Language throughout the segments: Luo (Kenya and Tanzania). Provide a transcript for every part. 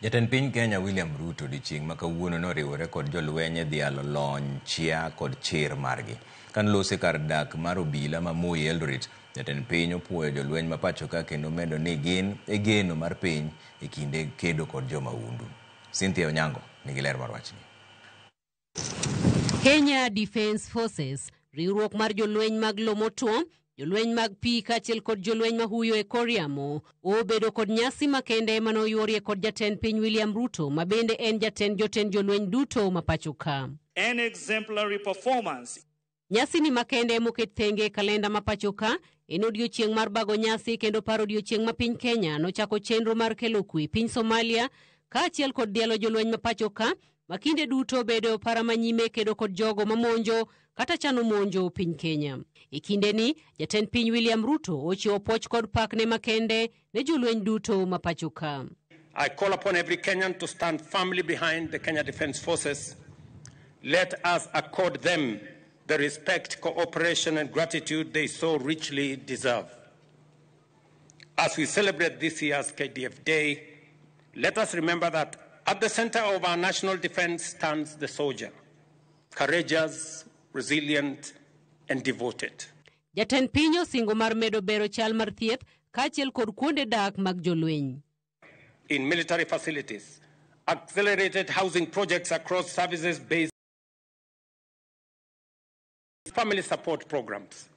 Jatend piny Kenya William Ruto odiochieng' ma kawuono noriwore kod jolweny e dhialo lony, chia kod chir margi. Kanolose kar dak mar obila ma Moi Eldoret, jatend piny opuoyo jolweny ma pachoka kendo medo ni gin e geno mar piny e kinde kedo kod jomahundu. Cynthia Onyango nigi ler mar wachni. Kenya Defence Forces, riwruok mar jolweny mag lo motwo, jolweny mag pi kaachiel kod jolweny mahuyo e kor yamo, obedo kod nyasi makende manoyuorie kod jatend piny William Ruto ma bende en jatend jotend jolweny duto ma pacho ka. An exemplary performance. Nyasi ni makende moket thenge e kalenda ma pacho ka en odiochieng' mar bago nyasi kendo paro odiochieng' ma piny Kenya nochako chenro mar kelo kwe piny Somalia kaachiel kod dhialo jolweny ma pacho ka ma kinde duto bedo e opara manyime kedo kod jogo mamonjo kata chano monjo piny Kenya. E kindeni, jatend piny William Ruto ochiwo puoch kod pakne makende ne jolweny duto ma pacho ka. I call upon every Kenyan to stand firmly behind the Kenya Defence Forces. Let us accord them the respect, cooperation and gratitude they so richly deserve. As we celebrate this year's KDF Day, let us remember that at the center of our national defense stands the soldier, courageous, resilient, and devoted. Jatend piny osingo mar medo bero chal mar thieth kaachiel kod kuonde dak mag jolweny. In military facilities, accelerated housing projects across services based family support programs.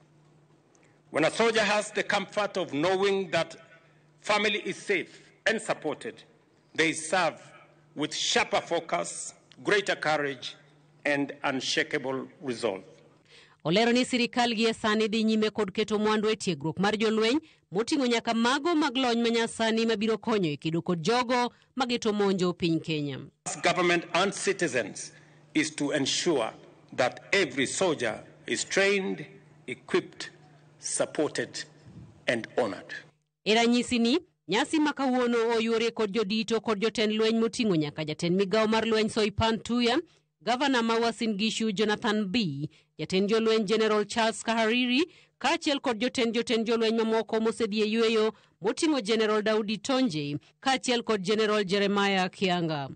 When a soldier has the comfort of knowing that family is safe and supported, they serve with sharper focus, greater courage, and unshakable resolve. Olero ni sirikal gie sani dhi nyime kod keto mwandu e tiegruok mar jolweny moting'o nyaka mago mag lony manyasani mabiro konyo e kedo kod jogo mageto monjo piny Kenya. Government and citizens is to ensure that every soldier is trained, equipped, supported and honored. E ranyisi ni, nyasi ma kawuono oyuorie kod jodito kod jotend lweny moting'o nyaka jatend migawo mar lweny Soipan Tuya, Gavana ma Uasin Gishu Jonathan B, jatend jolweny General Charles Kahariri, kaachiel kod jotend jotend jolweny mamoko mosedhi e yweyo moting'o General Daudi Tonje kaachiel kod General Jeremiah Kianga.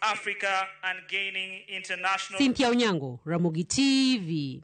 Africa and gaining international Cynthia Onyango, Ramogi TV.